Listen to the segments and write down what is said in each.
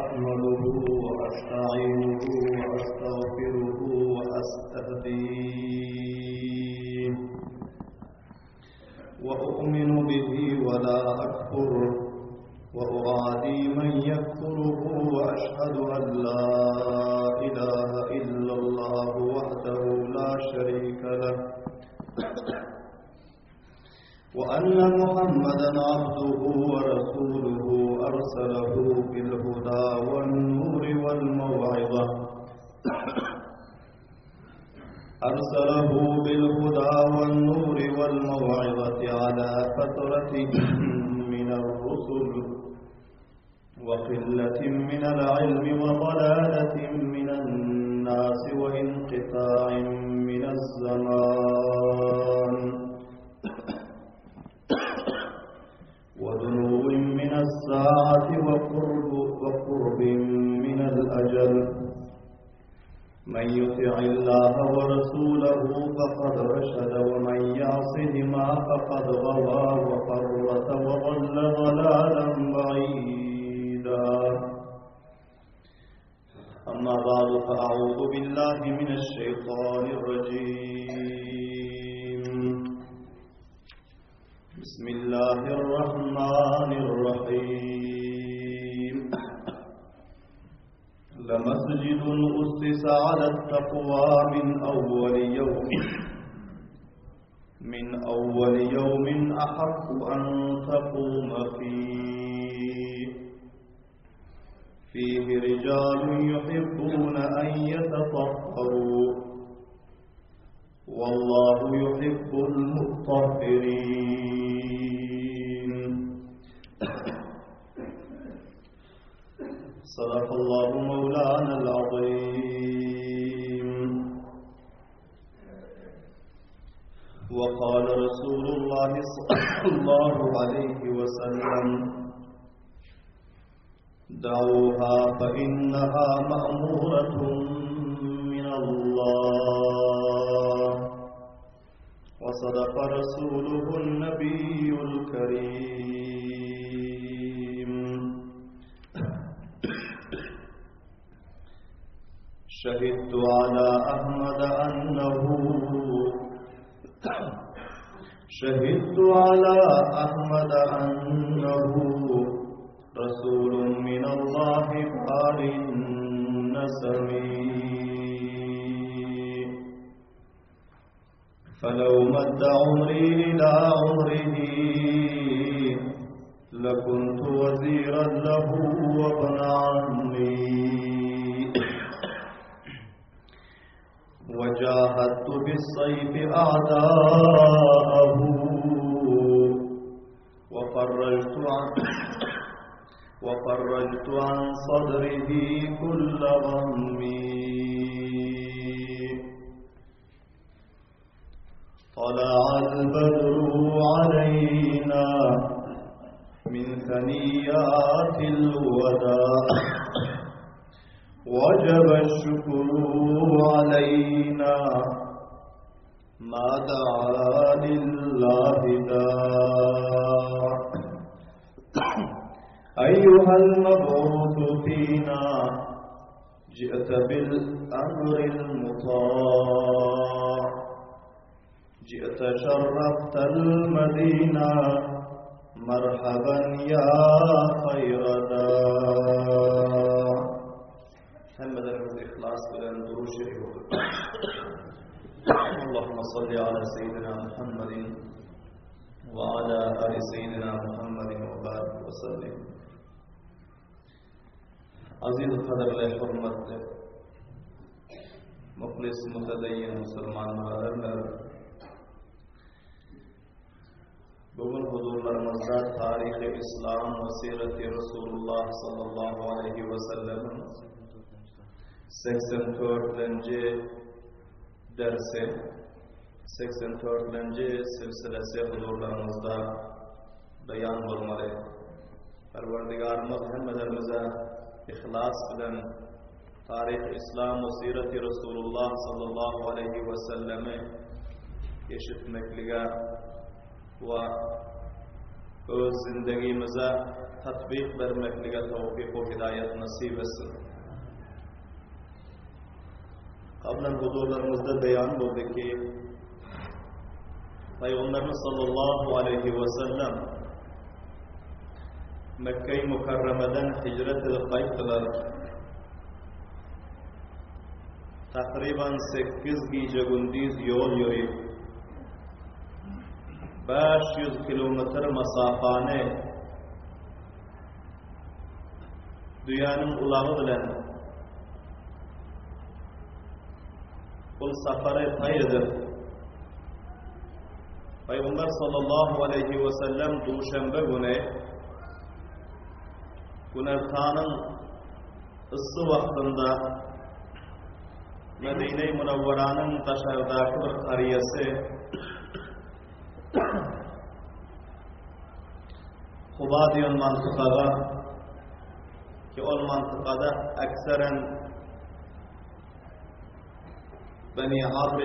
أحمده وأستعينه وأستغفره وأستهديه وأؤمن به ولا أكفر وأعادي من يكفره وأشهد أن لا إله إلا الله وحده لا شريك له وأن محمدا عبده ورسوله أرسله بالهدى والنور والموعظة أرسله بالهدى والنور والموعظة على فترة من الرسل وقلة من العلم وضلالة من الناس وانقطاع من الزمان ودنو من الساعة وقرب, وقرب من الأجل من يطع الله ورسوله فقد رشد ومن يعصهما فقد غوى وفرط وضل ضلالا بعيدا أما بعد فأعوذ بالله من الشيطان الرجيم بسم الله الرحمن الرحيم لمسجد أسس على التقوى من أول يوم من أول يوم أحق أن تقوم فيه فيه رجال يحبون أن يتطهروا والله يحب المطهرين صدق الله مولانا العظيم وقال رسول الله صلى الله عليه وسلم دعوها فإنها مأمورة من الله وصدق رسوله النبي الكريم شهدت على أحمد أنه شهدت على أحمد أنه رسول من الله بار النسم فلو مد عمري إلى عمره لكنت وزيرا له وابن عمي وجاهدت بالسيف أعداءه وفرجت عن وفرجت عن صدره كل غمي طلع البدر علينا من ثنيات الوداع وجب الشكر علينا ما دعا لله داع أيها المبعوث فينا جئت بالأمر المطاع جئت شرفت المدينة مرحبا يا خير داع Hemmelerimiz ihlas bilen durud şerif اللهم صل على سيدنا محمد وعلى آل سيدنا محمد وبارك وسلم Aziz gadyrly hormatly muhlis mütedeyyin musulman byraderler Bu gün huzurlarymyzda Taryhy Yslam we Syreti Resulullah sallallahu aleýhi we sellemiň 84-lenji dersi, 84-lenji silsilesi huzurlaryňyzda beýan bolmaly. Perwerdigarymyz hemmelerimize yhlas bilen Taryhy Yslam we Syreti Resulullah sallallahu aleýhi we sellemi eşitmeklige we öz zindegimize. tatbyk bermeklige towfyk we hidaýat nasyp etsin. Kablan huzurlaryňyzda beýan boldy ki, Pygamberimiz sallallahu aleýhi we sellem Mekke-i Mükerremeden hijret edip gaýtdylar. Takryban 8 gije-gündiz ýol ýörip, 500 kilometr masafany Düýäniň ulagy bilen ol sapary taý edip, Pygamber sallallahu aleýhi we sellem duşenbe güni günortanyň yssy wagtynda Medine-i Munawwaranyň daşardaky bir karýasy Kuba diýen mantykaga ki ol mantykada akseren Beni Amr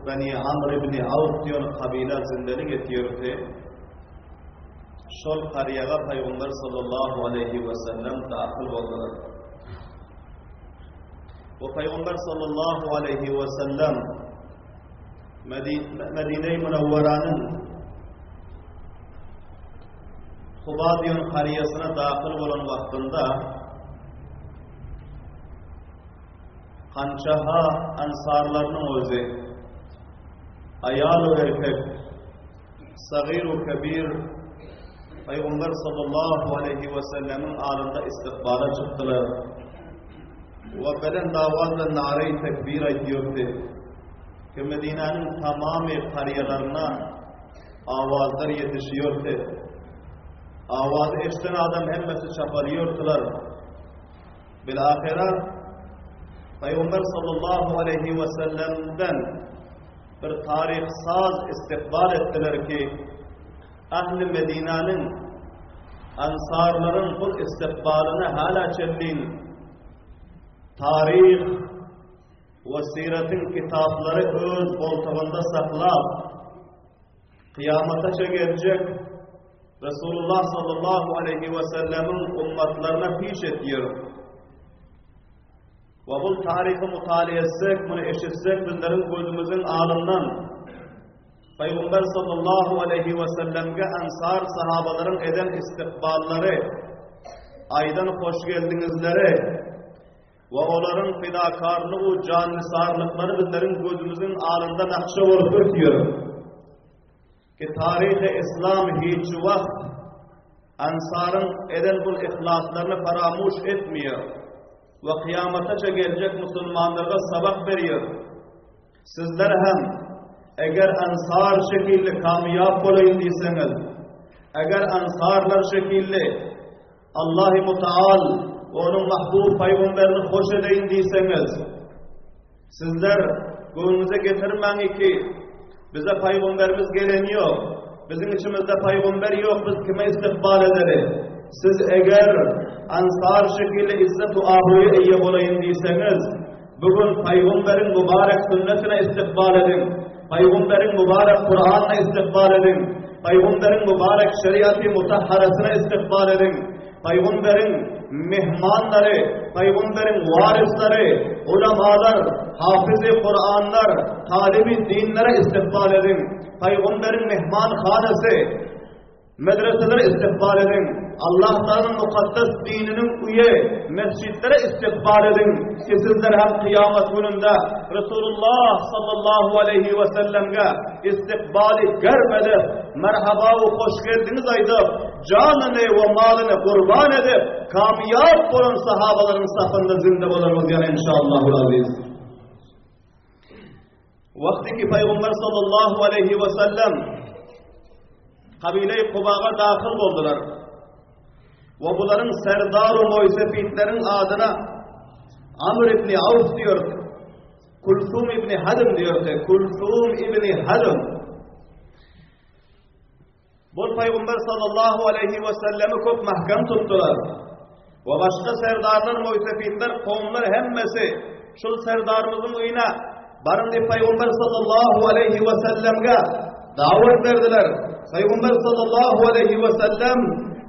Beni Amr ibn Awf diýen kabila zindelik etýärdi. Şol karýaga Pygamber sallallahu aleýhi we sellem dahyl boldular. We Pygamber sallallahu aleýhi we sellem Medine-i Münewweranyň Kuba diýen karýasyna dahyl bolan wagtynda Kançaha ansarlarynyň özi aýal we erkek sagyr we kebir Pygamber sallallahu aleýhi we sellemiň alynda istikbala çykdylar. We belent awaz bilen nare-i tekbir aýdýardy. Ki Medinäniň tamamy karýalaryna awazlar ýetişýärdi. Awazy eşden adam hemmesi çapalýardylar. Bil-ahyra Pygamber sallallahu aleýhi we sellemden bir taryh saz istikbal etdiler ki, Ähli Medinäniň ansarlaryň bu istikbalyny hala çenlin taryh we syratyň kitaplary öz goltugynda saklap, kyýamataça geljek Resulullah sallallahu aleýhi we sellemiň ummatlaryna piş etýär. We bul taryhy mutala etsek, muny eşitsek bizleriň gözümiziň alyndan Pygamber sallallahu aleýhi we sellemge ensar sahabalaryň eden istikballary, aýdan hoş geldiňizleri we olaryň fidakarlygy we jannisarlyklary bizleriň gözümiziň alynda nakşa bolup ötýär. Ki taryhy islam hiç wagt ansaryň eden bul yhlaslaryny faramuş etmeýär we kyýamataça geljek musulmanlara sabak berýär. Sizler hem eger Ansar şekilli kamyýap bolaýyn diýseňiz, eger Ansarlar şekilli Allahy Mutaal we onuň mahbub pygamberini hoş edeýin diýseňiz, sizler göwnüňize getirmäň ki, bize pygamberimiz gelen ýok, biziň içimizde pygamber ýok, biz kime istikbal edeli? Siz eger Ansar şekilli izzet we abroýa eýe bolaýyn diýseňiz, Bu gün Pygamberiň mübarek sünnetine istikbal ediň. Pygamberiň mübarek Kuranyna istikbal ediň. Pygamberiň mübarek şeriaty mutahharasyna istikbal ediň. Pygamberiň mehmanlary, Pygamberiň waryslary, ulamalar, hafyzy Kuranlar, talyby dinlere istikbal ediň. Pygamberiň mehmanhanasy Medreselere istikbal ediň. Allah Taganyň mukaddes dininiň uýy mesjitlere istikbal ediň ki sizler hem kyýamat gününde Resulullah sallallahu aleýhi we sellemge istikbaly germ edip, merhaba we hoş geldiňiz aýdyp, janyny we malyny gurban edip, kamyýap bolan sahabalaryň safynda zinde bolarmyz ýa inşallahul aziz. Wagty ki Pygamber sallallahu aleýhi we sellem kabile-i Kubaga dahyl boldular. We bularyň serdar we moýsefitleriň adyna Amr ibn Awf diýer. Kulsum ibn Hadym diýerdi. Kulsum ibn Hadym. Bul Pygamber sallallahu aleýhi we sellemi köp mahkem tutdular. We başga serdarlar, moýsefitler, kowumlar hemmesi şul serdarymyzyň öýüne baryň diýip Pygamber sallallahu aleýhi we sellemge dawet berdiler. Pygamber sallallahu aleýhi we sellem.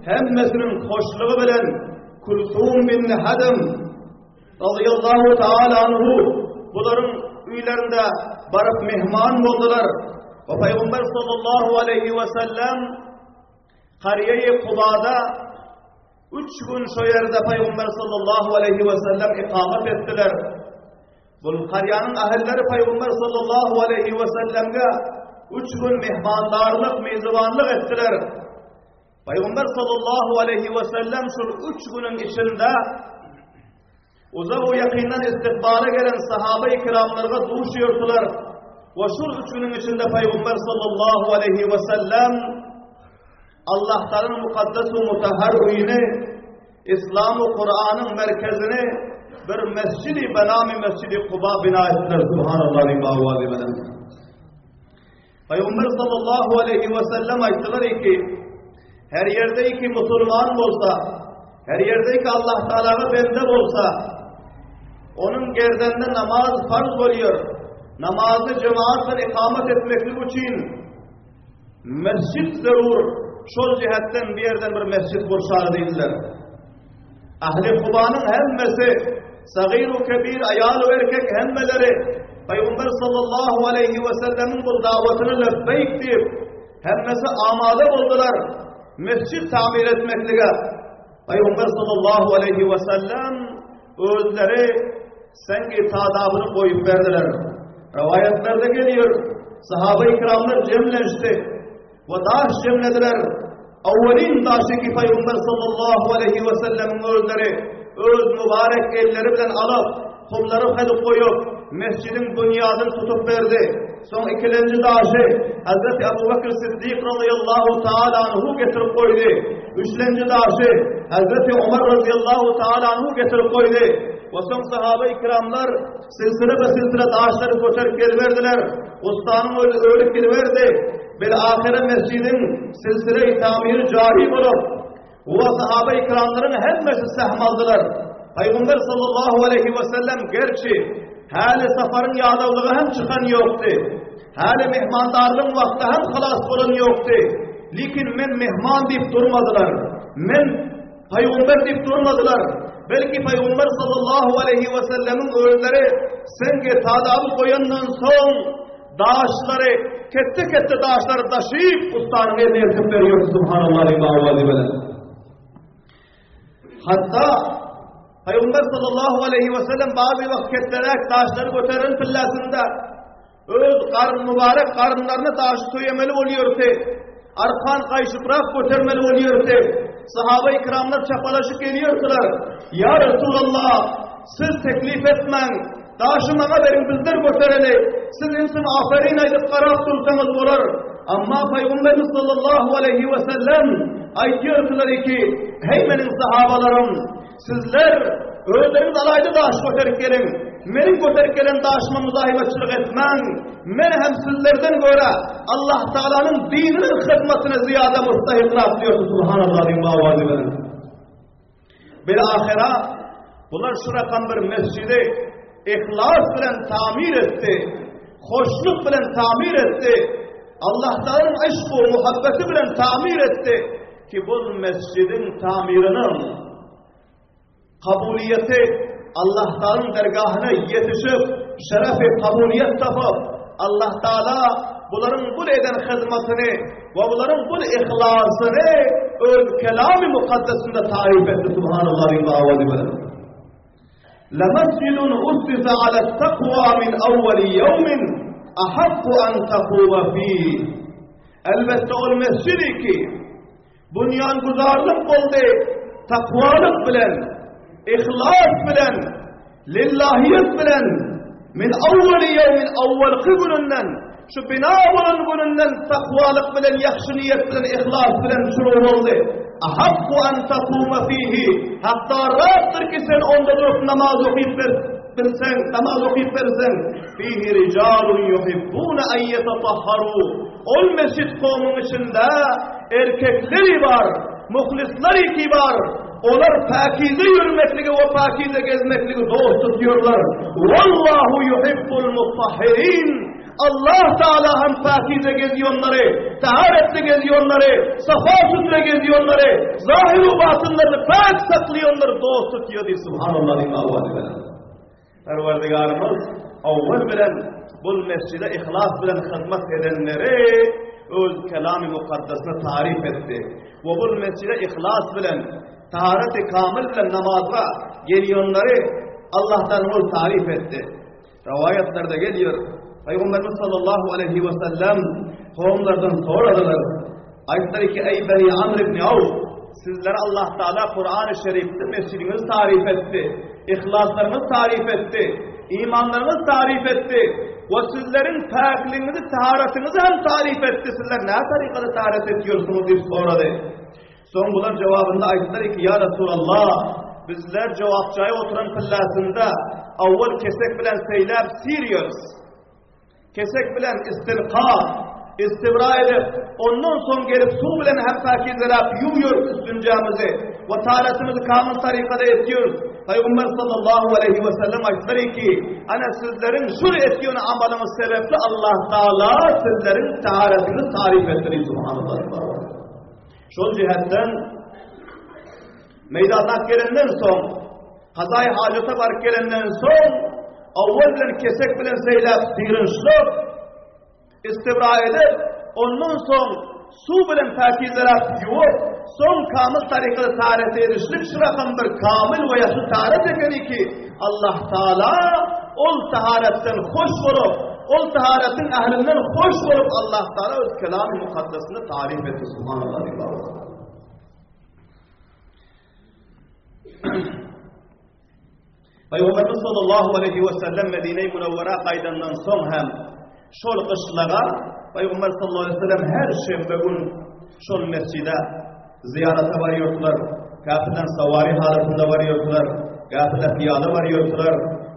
hemmesiniň hoşlugy bilen Kulsum bin Hadam radiyallahu taala anhu bularyň öýlerinde baryp mehman boldular. We Peygamber sallallahu aleyhi ve sellem Kariye-i Kubada üç gün şo ýerde Peygamber sallallahu aleyhi ve sellem ikamet etdiler. Bul karýanyň ähilleri Peygamber sallallahu aleyhi ve sellemge üç gün mehmandarlyk, mezbanlyk etdiler. Peygamber sallallahu aleyhi ve sellem şul üç günün içinde uzak we ýakyndan istikbala gelen sahaba-i kiramlarga duşýardylar. We şul üç günün içinde Peygamber sallallahu aleyhi ve sellem Allah Taala'nın mukaddes we mutahhar öýüni İslam we Kur'an'ın merkezini bir mescidi benami mescidi Kuba bina ettiler. Subhanallah ve Peygamber sallallahu aleyhi ve sellem aýtdylar ki, her ýerde ki musulman bolsa, her ýerde ki Allah Taalaga bende bolsa, onuň gerdeninde namaz farz bolýar. Namazy cemaat bilen ikamet etmeklik üçin mescid zerur. Şol jihetden bir ýerden bir mescid gurşaly diýdiler. Ahli Kubanyň hemmesi, sagyr we kebir, aýal we erkek hemmeleri Peygamber sallallahu aleyhi ve sellemiň bu dawatyna lebbeyk diýip, hemmesi amada boldular mescid tamir etmeklige. Peygamber sallallahu aleyhi ve sellem özleri sengi tadabyny goýup berdiler. Riwaýatlarda geliyor, sahaba-i kiramlar jemlenişdi we daş jemlediler. Awwalin daşy ki Peygamber sallallahu aleyhi ve sellemiň özleri öz mübarek elleri bilen alyp, kumlary haýdyp goýup, mescidiň bunýadyny tutup berdi. Soň ikilenji daşy Hazreti Ebu Bekir Siddik radıyallahu taala anhu getirip goýdy. Üçlenji daşy Hazreti Omar radıyallahu taala anhu getirip goýdy. We soň sahaba-i kiramlar silsile be silsile daşlary göterip geliberdiler. Ustanyň özi örüp geliberdi. Bil ahire mescidiň silsile-i tamiri jari bolup, we sahaba-i kiramlaryň hemmesi sehm aldylar. Peygamber sallallahu aleyhi ve sellem gerçi häli safaryň ýadawlygy hem çykan ýokdy. Häli mehmandarlygyň wagty hem halas bolan ýokdy. Lekin men mehman diýip durmadylar. Men Peygamber diýip durmadylar. Belki Peygamber sallallahu aleyhi ve sellemiň özleri senge tadaby goýandan soň daşlary ketde-ketde daşlary daşyp ustanyň eline eltip berýär subhanallah bilen. Hatta Peygamber sallallahu aleyhi ve sellem bazı wagt ketderäk daşlary göteren pillasynda öz garyn mübarek garynlaryna daşy söýemeli bolýardy. Arkan gaýşybrak götermeli bolýardy. Sahaba-i kiramlar çapalaşyp gelýärdiler. Ya Resulallah, siz teklif etmäň, daşy maňa beriň bizler götereli. Siz insin aferin aýdyp garap dursaňyz bolar. Amma Peygamberimiz sallallahu aleyhi ve sellem aýtýardylar ki, hey meniň sahabalarym, sizler özleriňiz alayda daş göterip geliň. Meniň göterip gelen daşyma muzahimetçilik etmäň. Men hem sizlerden görä Allah Taalanyň dininiň hyzmatyna zyýada mustahikrak diýdi subhanallah diýip awazy bilen. Bir ahira bular şu rakam bir mescidi ihlas bilen tamir etdi. Hoşluk bilen tamir etdi. Allah Taalanyň yşky we muhabbeti bilen tamir etdi ki bu mescidin tamiriniň kabuliyeti Allah Taalanyň dergahyna ýetişip, şerefi kabuliyet tapyp, Allah Taala bularyň bu eden hyzmatyny we bularyň bu ihlasyny öz kelamy mukaddesinde tarif etdi subhanallah diýip awazy bilen. لَمَسْجِدٌ أُسِّسَ عَلَى التَّقْوَى مِنْ أَوَّلِ يَوْمٍ أَحَقُّ أَنْ تَقُومَ فِيهِ Elbetde ol mescidi ki, bunyan güzarlyk boldy, takwalyk bilen, ihlas bilen, lillahiyet bilen, min awwali ýewmin awwalky gününden, şu bina bolan gününden takwalyk bilen, ýagşy niýet bilen, ihlas bilen şuru boldy. Ahakku an takuma fihi, hatda rahatdyr ki sen onda durup namaz okyp ber, bilseň, namaz okyp berseň, fihi rijalun yuhibbuna an yetatahharu. Ol mesjid kowmuň içinde erkekleri bar, muhlislary ki bar, olar päkize ýörmekligi we päkize gezmekligi dost tutýarlar. Wallahu yuhibbul mutahhirin. Allah Teala hem pakize geziýonlary, taharetli geziýonlary, safa sütre geziýonlary, zahir we batynlaryny päk saklaýanlary dost tutýar diýip subhanallah diýip awaz beren. Perwerdigarymyz awwal bilen bul mesjide ihlas bilen hyzmat edenleri öz kelamy mukaddesyna taryf etdi. We bul mesjide ihlas bilen tahareti kamil bilen namaza gelýänleri Allahdan ol taryf etdi. Rowaýatlarda gelýär, Pygamberimiz sallallahu aleýhi we sellem kowumlardan soradylar. Aýtdylar ki, Eý Beni Amr ibn Awf, sizlere Allah Taala Kur'an-ı Şerifde mesjidiňizi taryf etdi, yhlaslaryňyzy taryf etdi, imanlaryňyzy taryf etdi we sizleriň päkligiňizi, taharatyňyzy hem taryf etdi. Sizler nä tarykada taharat etýärsiňiz diýip sorady. Soň bular jogabynda aýtdylar ki, Ýa Resulallah, bizler jogapjaýa oturan pillasynda awwal kesek bilen seýläp sirýarys. Kesek bilen istilka, istibra edip, ondan soň gelip suw bilen hem pakizeläp ýuwýarys üstünjämizi we taharatymyzy kamyl tarykada etýäris. Pygamber sallallahu aleýhi we sellem aýtdylar ki, ana sizleriň şul etýän amalyňyz sebäpli Allah Taala sizleriň taharatyňyzy taryf etdi. Subhanallah. Şol jihetden meýdana gelenden soň, kazaý hajata baryp gelenden soň, awwal bilen kesek bilen seýläp syrynşlyk, istibra edip, ondan soň suw bilen päkizeläp ýuwup, soň kamyl tarykada taharet edişlik şu rakam bir kamyl we ýagşy taharet ekeni ki, Allah Taala ol taharetden hoş bolup, ol taharetiň ählinden hoş bolup Allah Taala öz kelamy mukaddesinde taryf etdi. Subhanallah. Peygamberimiz sallallahu aleyhi ve sellem Medine-i Münevvere gaýdandan soň hem şol gyşlaga Peygamber sallallahu aleyhi ve sellem her şenbe gün şol mesjide Zyýarata barýardylar, käpiden sawary halatynda barýardylar, käpide pyýada barýardylar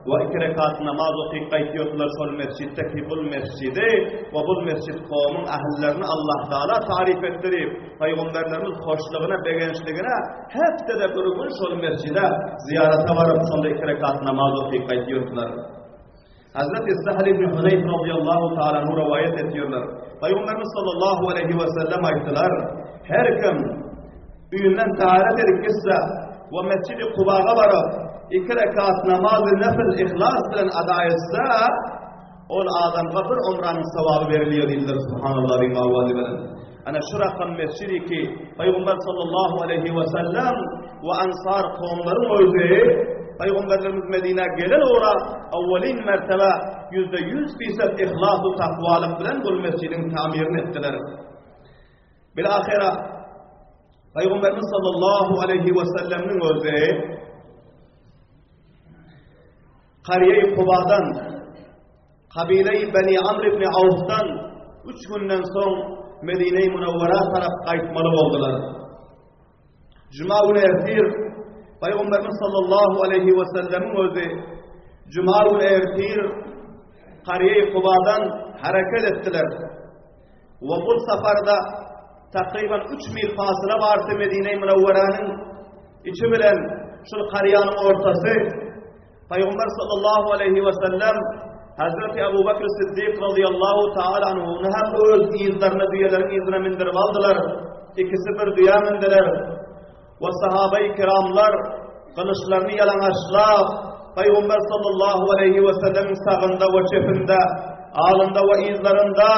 we iki rekat namaz okyp gaýtýardylar şol mesjitde ki bul mesjidi we bul mesjit kowumyň ählilerini Allah Taala taryp etdirip, pygamberlerimiz hoşlugyna, begençligine hepdede bir gün şol mesjide zyýarata baryp şonda iki rekat namaz okyp gaýtýardylar. Hazreti Sahl ibn Hunayf radıyallahu ta'ala anhu rivayet ediyorlar. Peygamberimiz sallallahu aleyhi ve sellem aýtdylar, Her kim öýünden taharet edip gitse we Mescid-i Kubaga baryp, iki rekat namazy nefil ihlas bilen ada etse, ol adamga bir umranyň sogaby berilýär diýdiler. Subhanallah diýip awazy bilen. Ana şu rakam mescidi ki Peygamber sallallahu aleyhi ve sellem we ansar kowumlaryň özi Peygamberlerimiz Medine gelen ora awwalin mertebe %100 fisat ihlas we takwalyk bilen bu mescidiň tamirini etdiler. Bilahira Peygamberimiz sallallahu aleyhi ve sellem'in özi Kariye-i Kuba'dan Kabile-i Beni Amr ibn Awfdan üç günden soň Medine-i Münewwera tarap gaýtmaly boldular. Juma güni ertir Pygamberimiz sallallahu aleyhi we sellemiň özi Juma güni ertir Kariye-i Kubadan hereket etdiler. We bu saparda takriban 3 mil fasyla bardy Medine-i Münewweranyň içi bilen şul Kariýanyň ortasy Pygamber sallallahu aleyhi we sellem Hazreti Ebu Bekr Siddik radıyallahu ta'ala anhuny hem öz yzlaryna düýeleriň yzyna mindirip aldylar. Ikisi bir düýä mindiler. We sahabe-i kiramlar gylyçlaryny ýalaňaçlap Pygamber sallallahu aleyhi we sellemiň sagynda we çepinde, alynda we yzlarynda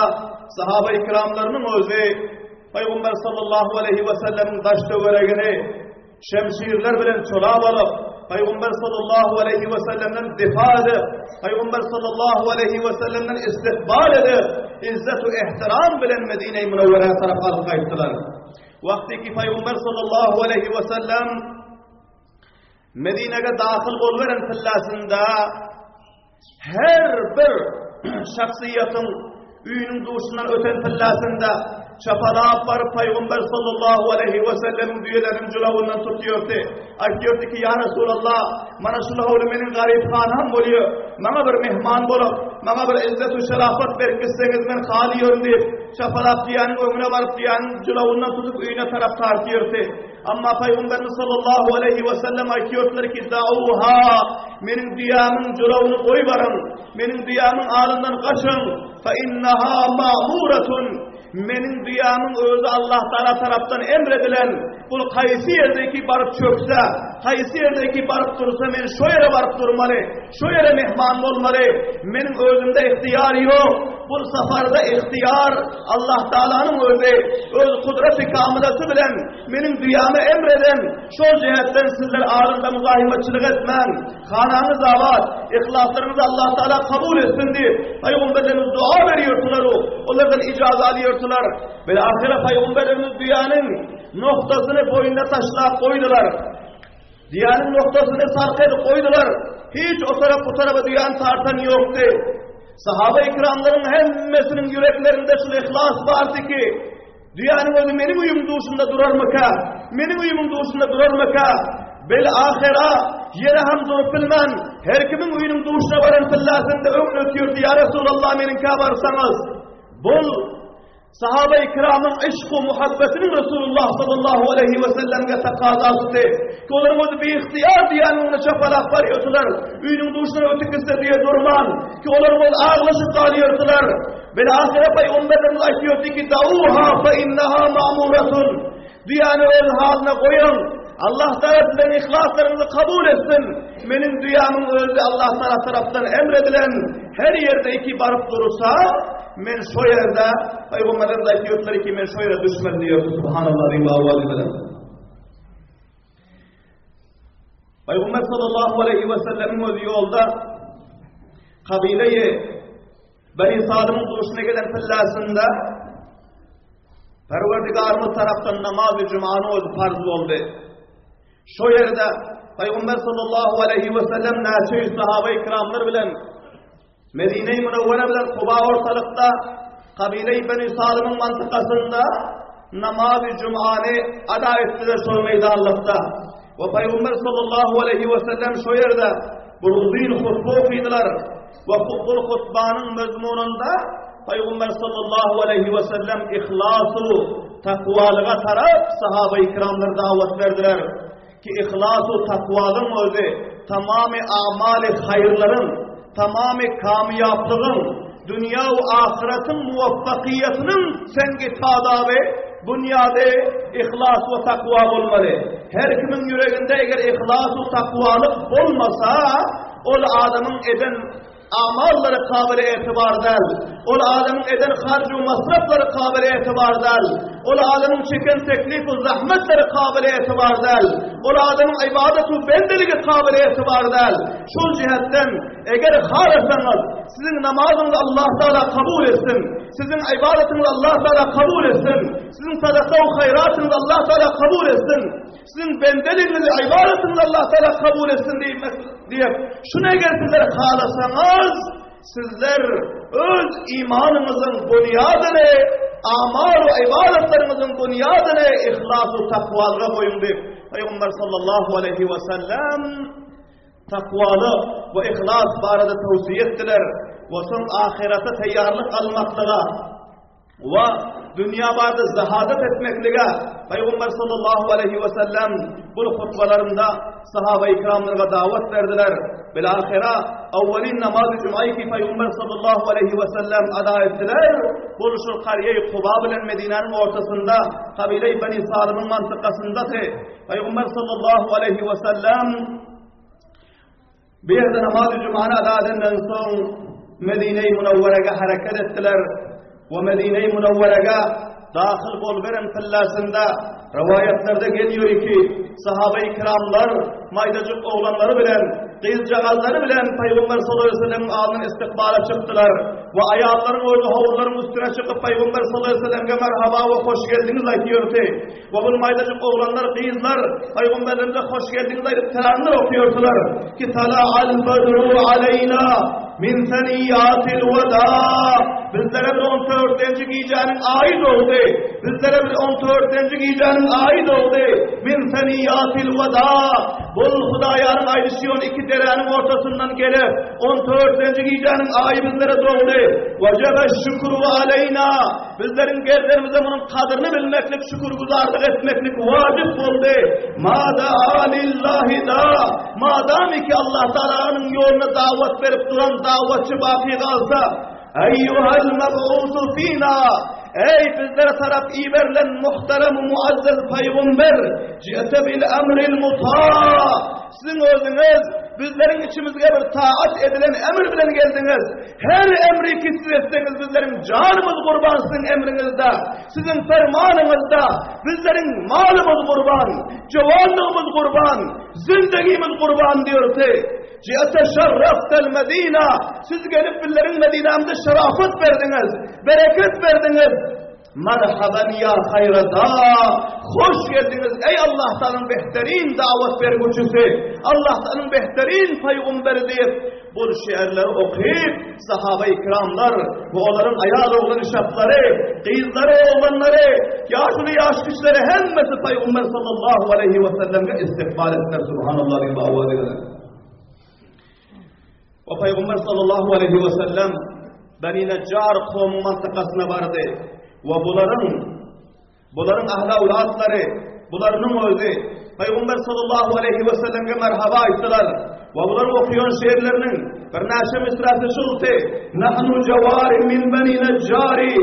sahabe-i kiramlarynyň özi Pygamber sallallahu aleyhi we sellemiň daş töweregini Şemşirler bilen çolap alyp, Pygamber sallallahu aleýhi we sellemden difa edip, Pygamber sallallahu aleýhi we sellemden istikbal edip, izzet we ihtiram bilen Medine-i Münewwerä tarap alyp gaýtdylar. Wagty ki Pygamber sallallahu aleýhi we sellem Medinege dahyl boluberen pillasynda Her bir şahsyýetiň öýüniň duşundan öten pillasynda. Çapalap baryp Pygamber sallallahu aleýhi we sellemiň düýeleriniň jylawyndan tutýardy. Aýtýardy ki, Ýa Resulallah, mana şul howly meniň garyp hanam bolýar. Maňa bir mehman bolup, maňa bir izzet we şerafat berip gitseňiz men haly ýörün diýip, çapalap düýäniň öňüne baryp düýäniň jylawyndan tutup öýüne tarap tartýardy. Amma Pygamberimiz sallallahu aleýhi we sellem aýtýardylar ki, Dauha, meniň düýämiň jylawyny goýbaryň, meniň düýämiň alyndan gaçyň, fa innaha ma'muratun. Meniň düýämiň özi Allah Taala tarapdan emredilen, bul haýsy ýerdeki baryp çökse, haýsy ýerdeki baryp dursa men şo ýere baryp durmaly, şo ýere mehman bolmaly. Meniň özümde ihtiýar ýok. Bul safarda ihtiýar Allah Taalanyň özi öz kudraty kamilasy bilen meniň düýäme emreden, şol jähetden sizler arynda muzahymatçylyk etmäň. Hanaňyz abat, yhlaslaryňyzy Allah Taala kabul etsin diýip, Pygamberlerimiz dua berýärdiler, olardan ijaza alýardylar. Ve ahyra Pygamberlerimiz düýäniň noktasyny boýnuna taşlap goýdular. Düýäniň noktasyny sark edip goýdular. Hiç o tarap bu tarapa düýäni tartan ýokdy. Sahaba ikramlaryň hemmesiniň ýüreklerinde şul yhlas bardy ki, Düýäniň özi meniň öýümiň duşunda durarmyka? Meniň öýümiň duşunda durarmyka? Bel ahyra ýere hem durup bilmän, her kimiň öýüniň duşuna baran pillasynda öňüne ötýärdi, ýa Resulallah meniňkä barsaňyz. Bul sahaba-i kiramyň yşk-u muhabbetiniň Resulullah sallallahu aleyhi we sellemge takazasy. Ki olaryň özi biygtyýar düýäniň öňüne çapalap barýardylar. Öýüniň duşuna ötüp gitse düýe durman, ki olaryň özi aglaşyp galýardylar. Bil ahyra Pygamberimiz aýtýardy ki, Dauha fe innaha ma'muratun. Düýäni öz halyna goýuň. Allah Taala siziň yhlaslaryňyzy kabul etsin. Meniň düýämiň özi Allah Taala tarapdan emredilen her ýerde iki baryp dursa, men şo ýerde Pygamberimiz aýtýardylar ki, men şo ýere düşmeli diýýär. Subhanallah diýip awaz bilen. Pygamber sallallahu aleyhi ve sellemiň özi ýolda kabileyi Beni Salymyň duşuna gelen pillasynda Perwerdigarymyz tarapdan namaz-y jumany özi farz boldy. Şo ýerde Pygamber sallallahu aleyhi ve sellem näçe ýüz sahaba-i kiramlar bilen Medine-i Münewwere bilen Kuba ortalykda kabile-i Beni Salymyň mantykasynda namaz-y jumany ada etdiler şol meýdanlykda. We Pygamber sallallahu aleyhi ve sellem şo ýerde bir uzyn hutba okydylar. We bul hutbanyň mezmunynda Pygamber sallallahu aleýhi we sellem yhlasu takwalyga tarap sahaba-i kiramlara dawat berdiler ki yhlasu takwalyň özi tamamy amaly haýyrlaryň, tamamy kamýaplygyň, dünýä we ahyratyň muwaffakyýatynyň sengi tadaby, bunýady yhlas we takwa bolmaly. Her kimiň ýüreginde eger yhlas we takwalyk bolmasa, Ol adamyň eden amallary kabyly etibar däl. Ol adamyň eden harj we masraflary kabyly etibar däl. Ol adamyň çeken teklif we zahmetleri kabyly etibar däl. Ol adamyň ibadat we bendeligi kabyly etibar däl. Şol jihetden eger halasaňyz, siziň namazyňyzy Allah Taala kabul etsin. Siziň ibadatyňyzy Allah Taala kabul etsin. Siziň sadaka we haýratyňyzy Allah Taala kabul etsin. Siziň bendeligiňizi, ybadatyňyzy Allah Taala kabul etsin diýmek diýip, şuny eger sizler halasaňyz, sizler öz imanyňyzyň bunýadyny, amal we ybadatlaryňyzyň bunýadyny ihlas we takwalyga goýuň diýip, Pygamber sallallahu aleyhi we sellem takwalyk we ihlas barada towsiýe etdiler we soň ahyrete taýýarlyk almaklyga we dünýä barada zahadat etmeklige Pygamber sallallahu aleyhi we sellem bu hutbalarynda sahaba-i kiramlara dawat berdiler. Bil ahira awwalin namaz-y jum'ayy ki Pygamber sallallahu aleyhi we sellem ada etdiler. Bu şul karýe Kuba bilen Medinäniň ortasynda kabile-i Beni Salymyň mantykasyndaky Pygamber sallallahu aleyhi we sellem Bu ýerde namaz-y jumany ada edenden soň Medine-i Münewwerege hereket etdiler we Medine-i Münewwerege dahyl boluberen pillasynda rowaýatlarda gelýär ki, sahaba-i kiramlar maýdajyk oglanlary bilen, gyzjagazlary bilen Pygamber sallallahu aleyhi ve sellemiň alnyndan istikbala çykdylar we aýallaryň özi howuzlaryň üstüne çykyp Pygamber sallallahu aleyhi ve sellemge merhaba we hoş geldiňiz aýtýardy. We bul maýdajyk oglanlar, gyzlar Pygamberlerimize hoş geldiňiz aýdyp salamlar okýardylar. Ki tala'al badru aleýna. min seniýatil weda. Bizlere bir on dördünji gijäniň aýy dogdy. Bizlere bir on dördünji gijäniň aýy dogdy. Min seniýatil weda. Bul Hudaýaryň aýdyşy ýaly iki deräniň ortasyndan gelip, on dördünji gijäniň aýy bizlere dogdy. Wejebe şükru aleýna. Bizleriň gerdenimize munuň kadyryny bilmeklik, şükürgüzarlyk etmeklik wajyp boldy. Mada alillahi da. Madamy ki Allah Taalanyň ýoluna dawat berip duran dawatçy baky galsa, Eýýuhal meb'usu fina. Eý bizlere tarap iberilen muhterem muazzez pygamber, ji'te bil emril muta. Siziň özüňiz bizleriň içimizge bir taat edilen emr bilen geldiňiz. Her emri ki siz etseňiz bizleriň janymyz gurban siziň emriňizde, siziň fermanyňyzda, bizleriň malymyz gurban, jowanlygymyz gurban, zindegimiz gurban diýordy. Ji'te şerreftel Medina, siz gelip bizleriň Medinamyza şerafet berdiňiz, bereket berdiňiz. Marhaban ýa haýra da, hoş geldiňiz eý Allah Taalanyň behterin dawat bergüçisi, Allah Taalanyň behterin pygumberi diýip, bu şiarlary okyp, sahaba-i kiramlar we olaryň aýal oglan uşaklary, gyzlary, oglanlary, ýaşuly ýaş kişileri hemmesi Pygamber sallallahu aleýhi we sellemge istikbal etdiler. Subhanallah diýip awaz ediler. We Pygamber sallallahu aleýhi we sellem Beni Nejjar kowmuň mantykasyna bardy we bularyň bularyň ahli awlatlary bularynyň özi Pygamber sallallahu aleýhi we sellemge merhaba aýtdylar we bularyň okaýan şeýerleriniň birnäçe misrasy şuldy Nahnu jawari min Beni Nejjari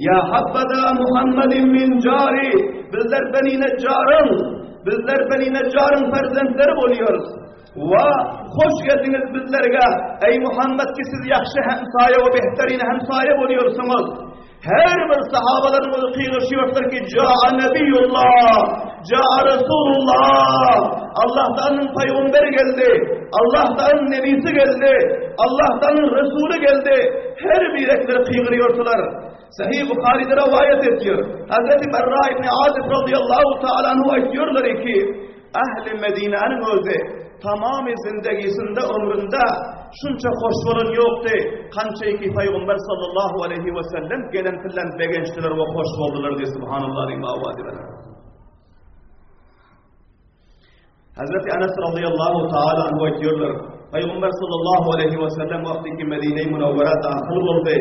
ya habbada Muhammedin min jari Bizler Beni Nejjaryň bizler Beni Nejjaryň perzentleri bolýarys. Wa, hoş geldiňiz bizlerge, eý Muhammet ki siz ýagşy hemsaýa we behterin hemsaýa bolýarsyňyz. Her bir sahabalaryň özi gygyryşýardylar ki, Jaa Nebiýullah, Jaa Resulullah. Allah Taalanyň pygamberi geldi, Allah Taalanyň nebisi geldi, Allah Taalanyň Resuly geldi. Her birekleri gygyrýardylar. Sahih Buharyda rowaýat edýär. Hazreti Berra ibn Azib radiyallahu taala anhu aýtýarlar ki, Ähli Medinäniň özi tamamy zindegisinde ömründe şunça hoş bolan ýokdy, kança ki Pygamber sallallahu aleýhi we sellem gelen bilen begençdiler we hoş boldular diýip subhanallah diýip awaz ediler. Hazreti Anas radıyallahu taala anhu aýtýarlar, Pygamber sallallahu aleýhi we sellem wagty ki Medine-i Munawwara dahyl boldy,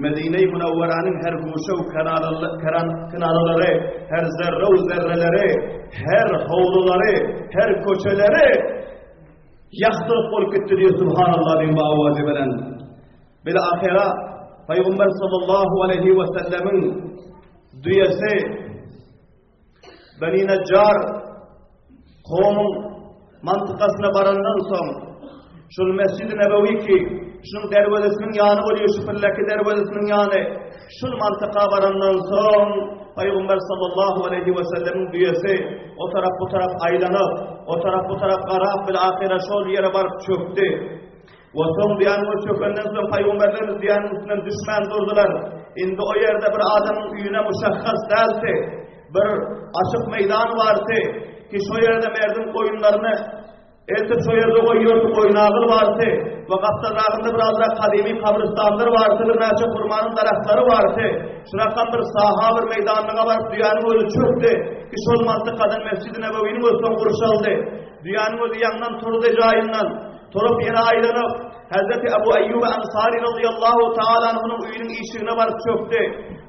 Medine-i Munawwaranyň her guşa we kenaralary, her zerre we zerreleri, her howlulary, her köçeleri ýagtylyk bolup gitdi diýip subhanallah diýip awazy bilen. Bil ahira Pygamber sallallahu aleýhi we sellemiň düýesi Beni Najjar kowmuň mantykasyna barandan soň, şol Mesjid-i Nebewi ki, şuň derwezesiniň ýany bolýar, şu pilleki derwezesiniň ýany, şul mantyka barandan soň, Pygamber sallallahu aleýhi we sellemiň düýesi o tarap bu tarap aýlanyp, o tarap bu tarap garap, bil ahyra şol ýere baryp çökdi. We soň düýäniň özi çökenden soň pygamberlerimiz düýäniň üstünden düşmän durdular. Indi o ýerde bir adamyň öýüne muşahhas däldi. Bir açyk meýdan bardy ki şo ýerde merdiň goýunlaryny eltip şo ýerde goýýardy, goýun agyl bardy we gapdalragynda birazrak gadymy kabrystanlar bardy, birnäçe hurmanyň daragtlary bardy. Şurakam bir saha bir meýdanlyga baryp düýäniň özi çökdi ki şol mantykadan Mesjid-i Nebewiniň özi soň gurşaldy. Düýäniň özi ýaňdan turdy jaýyndan. Turup ýene aýlanyp, Hezreti Ebu Eýýub Ensary radiyallahu taala anhunyň öýüniň işigine baryp çökdi.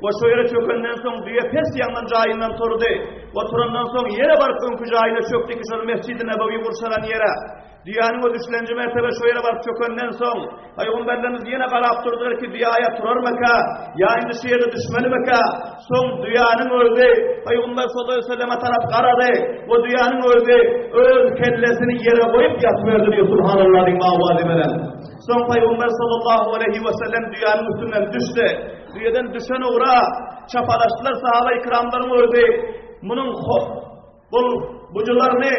We şo ýere çökenden soň düýe pes ýaňdan jaýyndan turdy. We turandan soň ýene baryp öňki jaýyna çökdi ki şol Mesjid-i Nebewi gurşalan ýere. Düýäniň özi üçlenji mertebe şo ýere baryp çökenden soň, Pygamberlerimiz ýene garap durdular ki düýe aýa turarmyka, ýa indi şu ýerde düşmelimikä? Soň düýäniň özi Pygamber sallallahu aleyhi ve selleme tarap garady we düýäniň özi öz kellesini ýere goýup ýatyberdi diýip subhanallah diýip awazy bilen. Soň Pygamber sallallahu aleyhi ve sellem düýäniň üstünden düşdi. Düýeden düşen ugra çapalaşdylar sahaba-i kiramlaryň özi munuň Bul bujularyny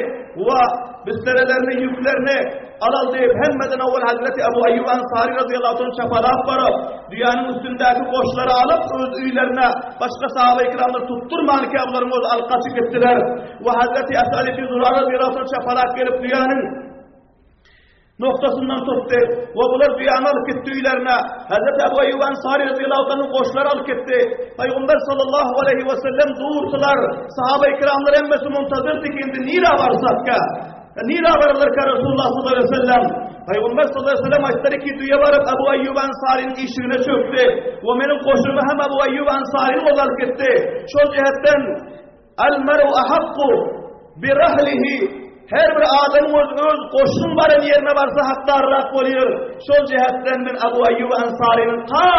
we bisterelerini, ýüklerini alal diýip, hemmeden owal Hazreti Ebu Eýýub Ansary razyýallahu anh çapalap baryp, düýäniň üstündäki goşlary alyp, öz öýlerine başga sahaba-i-kiramlar tutdurmanka bularyň özi alyp gaçyp gitdiler. We Hazreti Esad ibn Zurara razyýallahu anh çapalap gelip düýäniň. Noktasyndan tutdy we bular düýäni alyp gitdi öýlerine. Hazreti Ebu Eyyub Ensari radıyallahu anh'ın goşlary alyp gitdi. Peygamber sallallahu aleyhi ve sellem durdular. Sahabe-i kiramlar hemmesi muntazirdi ki indi nira barsakka. Nira bararlarka Resulullah sallallahu aleyhi ve sellem. Peygamber sallallahu aleyhi ve sellem aýtdylar ki düýe baryp Ebu Eyyub Ensari'nin işigine çökdi. We meniň goşumy hem Ebu Eyyub Ensari'nin ozalyp alyp gitdi. Şol jihetden Al meru ahakku bi rahlihi Her bir adamyň öz öz goşunyň baran ýerine barsa hakdarrak bolýar. Şol jähetden men Abu Ayyub Ansarynyň ka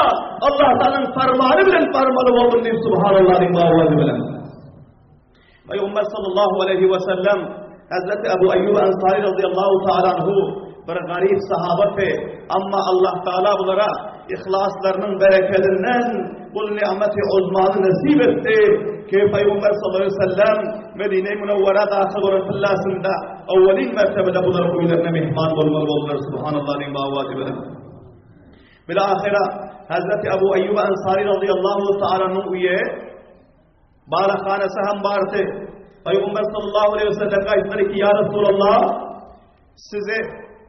Allah Taalanyň farmany bilen barmaly boldum diýip subhanallah diýip owazy bilen. Peygamber sallallahu aleyhi ve sellem Hazreti Abu Ayyub Ansari radıyallahu taala anhu bir garip sahabati amma Allah Taala bulara Yhlaslarynyň berekedinden bul ni'meti uzmany nesip etdi ki, Pygamber sallallahu aleýhi we sellem Medine-i Münewwerä dahyl bolan pillasynda owwalyn mertebede bularyň öýlerine myhman bolmaly boldular. Subhanallah diýiň bawazy bilen. Bil-ahyra Hazreti Abu Ayyub Ansari radıyallahu ta'alanyň öýi balahanasy hem bardy. Pygamber sallallahu aleýhi we sellem aýtdylar ki, ýa Resulallah, Sizi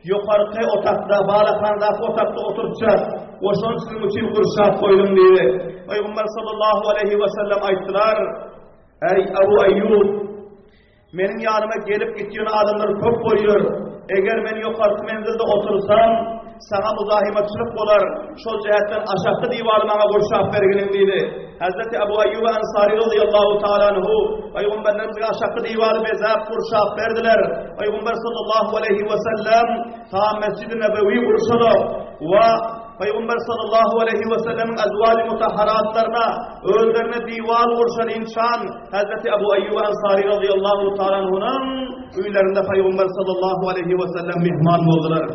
ýokarky otakda, balahandaky otakda oturtjak we şony siziň üçin gurşap goýdum diýdi. Pygamber sallallahu aleýhi we sellem aýtdylar, Eý Abu Aýýub, meniň ýanyma gelip gitýän adamlar köp bolýar. Eger men ýokarky menzilde otursam, saňa muzahymatçylyk bolar. Şol jähetden aşakky diwaly maňa gurşap berginiň diýdi. Hazreti Abu Ayyub Ansari radıyallahu ta'ala anhu Peygamberlerimize aşakky diwaly bezäp gurşap berdiler. Peygamber sallallahu aleyhi ve sellem ta Mescid-i Nebewi gurşaly we Peygamber sallallahu aleyhi ve sellemin azwaj mutahharatlaryna özlerine diwal gurşan insan Hazreti Abu Ayyub Ansari radıyallahu ta'ala anhu'nun öýlerinde Peygamber sallallahu aleyhi ve sellem mihman boldular.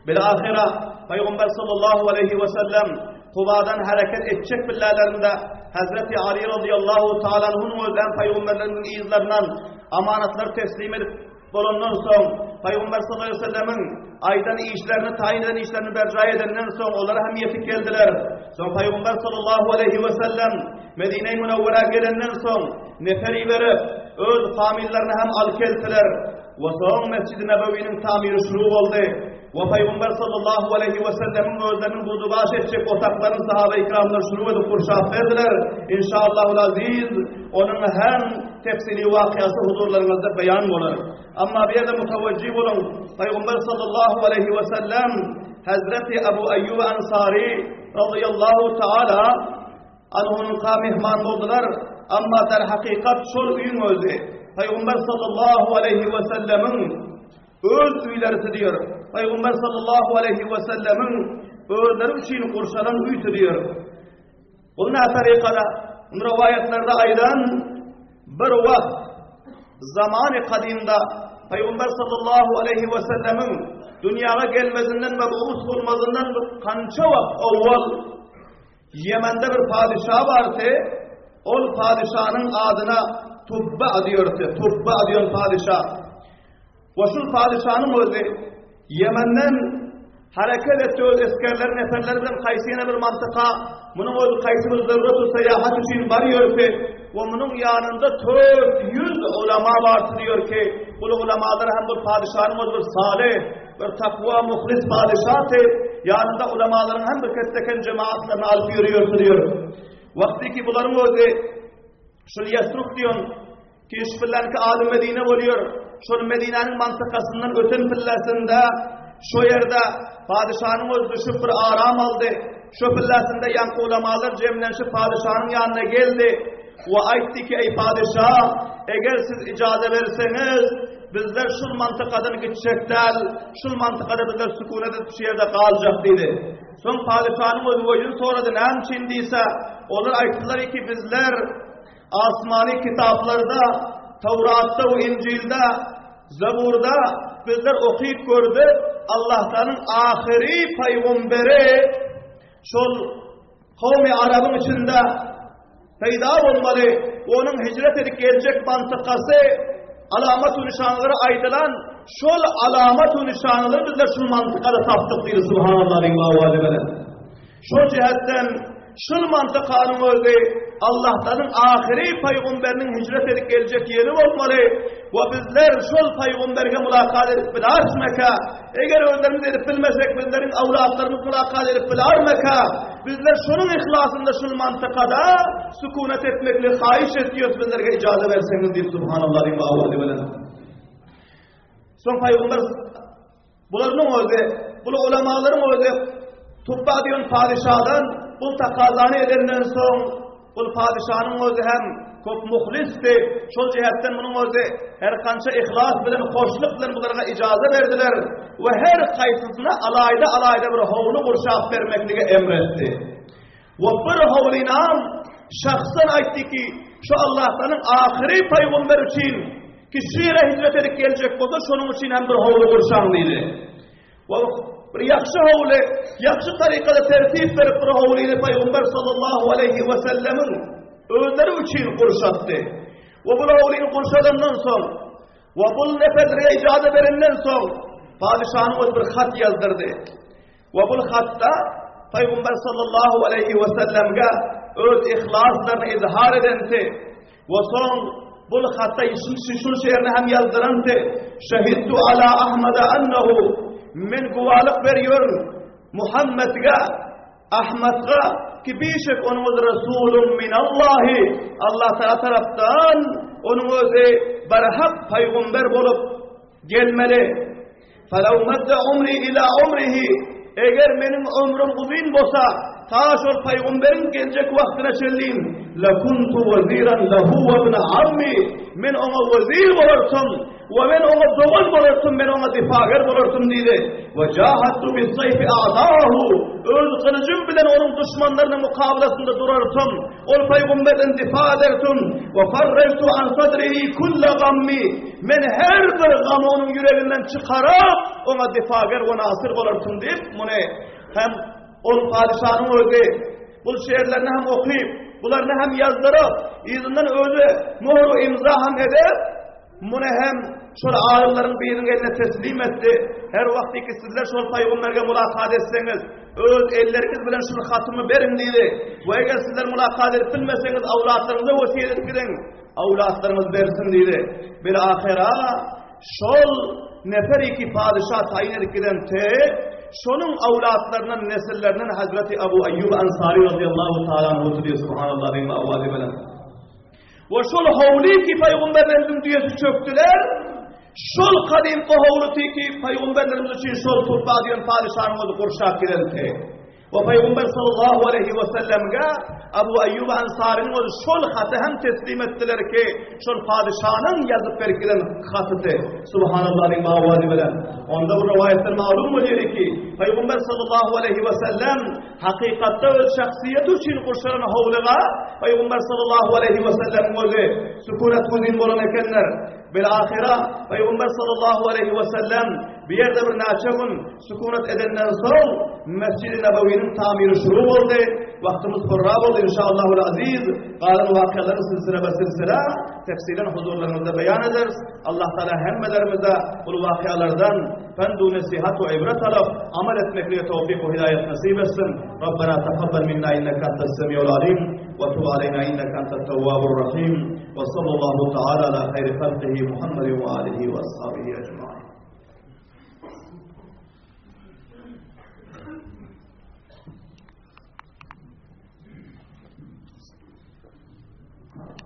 Bil-ahyra, Pygamber sallallahu aleýhi we sellem Kubadan hereket etjek billälerinde Hazreti Ali radıyallahu taala anhunyň özem pygamberleriniň yzlaryndan amanatlar teslim edip bolandan soň Pygamber sallallahu aleýhi we sellemiň aýdan işlerini, taýyn eden işlerini berjaý edenden soň olara hem ýetip geldiler. Soň Pygamber sallallahu aleýhi we sellem Medine-i Münewwerä gelenden soň nefer iberip, öz famillerini hem alyp geldiler. We soň Mesjidi Nebewiniň tamiri şuru boldy. We Pygamber sallallahu aleýhi we sellemiň özleriniň budubaş etjek otaklaryny sahabe-i kiramlar şuru edip gurşap berdiler. Inşallahul aziz, onuň hem tefsili wakyasy huzurlaryňyzda beýan bolar. Amma bu ýerde mutawajjih boluň, Pygamber sallallahu aleýhi we sellem Hazreti Abu Ayyub Ansari radıyallahu taala Anhunyňka myhman boldular, amma derhakykat şol öýüň özi, Pygamber sallallahu aleýhi we sellemiň öz öýlerisi diýer. Pygamber sallallahu aleýhi we sellemiň özleri üçin gurşalan öýsi diýer. Bu ne tarikada, rowaýatlarda aýdan bir wagt zamany kadymda Pygamber sallallahu aleýhi we sellemiň dünýäge gelmezinden we mebus bolmazyndan bir kança wagt owwal Ýemende bir padyşa bardy, ol padyşanyň adyna Tubba diýerdi, Tubba diýen padyşa. We şul padyşanyň özi Ýemenden hereket etdi öz esgerleri, neferleri bilen haýsy ýene bir mantyka, munuň özi haýsy bir zeruratu syýahat üçin barýardy we munuň ýanynda 400 ulama bardy diýer ki, bu ulamalar hem bu padyşanyň özi bir salyh, Bir takwa muhlis padyşaty, ýanynda ulamalaryň hem bir kesseken jemaatlaryny alyp ýörüýär sürüýär. Wagty ki bularyň özi şul Ýesruk diýen ki şu pillanki aly Medine bolýar. Şol Medinäniň mantykasyndan öten pillasynda şo ýerde padyşanyň özi düşüp bir aram aldy. Şo pillasynda ýaňky ulamalar jemlenşip padyşanyň ýanyna geldi. We aýtdy ki, eý padyşa, eger siz ijaza berseňiz, Bizler şul mantykadan gitjek däl, şul mantykada bizler sükunet edip şu ýerde galjak diýdi. Soň padyşanyň özi goýun sorady, näme üçin diýse, olar aýtdylar ki, bizler asmany kitaplarda, Tawratda we Injilde, Zaburda bizler okyp gördük, Allahtanyň ahyry pygamberi şol Kowmy arabyň içinde peýda bolmaly, onuň hijret edip geljek mantykasy, alamat-u nyşanlary aýdylan şol alamat-u nyşanlary bizler şul mantykada tapdyk diýdi subhanallah diýip owazy bilen. Şol jihetden. Şul mantykanyň özi Allahdanyn ahyry paýgomberiniň hijret edip geljek ýeri bolmaly we bizler şol paýgomberge mulakat edip bilarsmyka? Eger özlerimiz edip bilmesek bizleriň awlatlarymyz mulakat edip bilarmyka? Bizler şonuň yhlasynda şul mantykada sukunet etmekli haýyş etýäris bizlerge ijaza berseňiz diýip subhanallah diýip awazy bilen. Soň paýgomber Bularynyň özi, bul ulamalaryň özi Tubba diýen padyşadan bul takazany edenden soň, bul padyşanyň özi hem köp muhlisdi. Şol jihetden munuň özi her kança yhlas bilen, hoşluk bilen bulara ijaza berdiler we her kaýsysyna alaýda-alaýda bir howly gurşap bermekligi emretdi. We bir howlynam şahsan aýtdy ki, şu Allahtanyň ahyry paýgamber üçin ki şu ýere hijret edip geljek bolsa, şonuň üçin hem bir howly gurşaň diýdi. We bir ýagşy howly, ýagşy tarykada tertip berip bir howlyny paýgamber sallallahu aleýhi we sellemiň özleri üçin gurşatdy. We bu howlyny gurşadandan soň we bu neferlere ijaza berenden soň padyşanyň özi bir hat ýazdyrdy. We bul hatda Pygamber sallallahu aleýhi we sellemge öz yhlaslaryny izhar edensi we soň bul hatda şul şeýrini hem ýazdyranty Şehidtu ala Ahmeda ennehu men guwalyk berýärin Muhammedge Ahmadga ki bişek onuň özi Resulun minallahi Allah Taala tarapdan onuň özi barhak pygamber bolup gelmeli. Felew medde umri ila umrihi, eger meniň ömrüm uzyn bolsa, ta şol pygamberiň geljek wagtyna çenlin, lekuntu weziran lehu we ibne ammi, men oňa wezir bolartym we men oňa dogan bolartym, men oňa difager bolartym diýdi. We jahattu bis-seýfi a'dahu, öz gylyjym bilen onuň duşmanlarynyň mukabalasynda durartym, ol pygamberden difa edertim. We farrajtu an sadrihi kulla gammi, Men her bir gamy onuň ýüreginden çykaryp, oňa difager we nasyr bolarsyň diýip, muny hem ol padyşanyň özi bul şeýerlerini hem okyp, bularyny hem ýazdyryp, yzyndan özi möhür we imza hem edip, muny hem şol alymlaryň biriniň eline teslim etdi. Her wagt ki sizler şol pygamberge mulakat etseňiz, öz elleriňiz bilen şul hatymy beriň diýdi. We eger sizler mulakat edip bilmeseňiz, awlatlaryňyza wesýet edip gidiň. Awlatlaryňyz bersin diýdi. Bil ahyra şol nefer iki padyşa taýyn edip giden te, şonuň awlatlaryndan, nesillerinden Hazreti Abu Ayyub Ansari radiyallahu ta'ala anhu diýdi, subhanallah diýme awazy bilen. We şol howly ki paýgamberlerimiziň düýesi çökdüler, şol kadymky howly ki paýgamberlerimiz üçin şol Tubba diýen padyşanyň özi gurşap giden te. We Pygamber sallallahu aleýhi we sellemge Abu Aýýub Ansarynyň özi şol haty hem teslim etdiler ki, şol padyşanyň ýazyp berip giden hatydy. Subhanallah diýip awazy bilen. Onda bu rowaýatdan malum bolýar ki, Pygamber sallallahu aleýhi we sellem hakykatda öz şahsyýeti üçin gurşalan howluga Pygamber sallallahu aleýhi we sellemiň özi sükunet guzin bolan ekenler. Bil ahyra Pygamber sallallahu aleýhi we sellem bir ýerde bir näçe gün Sükunet edenden soň Mesjid-i Nebewiniň tamiri şuru boldy. Wagtymyz horra boldy inşallahul aziz. Galan wakalary silsile be silsile tefsilen huzurlaryňyzda beýan ederis. Allah Taala hemmelerimize bu wakalardan pendu nesihat we ibret alyp amal etmeklige towfik we hidaýet nasip etsin. Rabbena takabbal minna inneke entes semiul alim we tub aleyna inneke entet tewwabur rahim. We sallallahu taala ala hayri halqihi Muhammedin we alihi we ashabihi ecmaîn.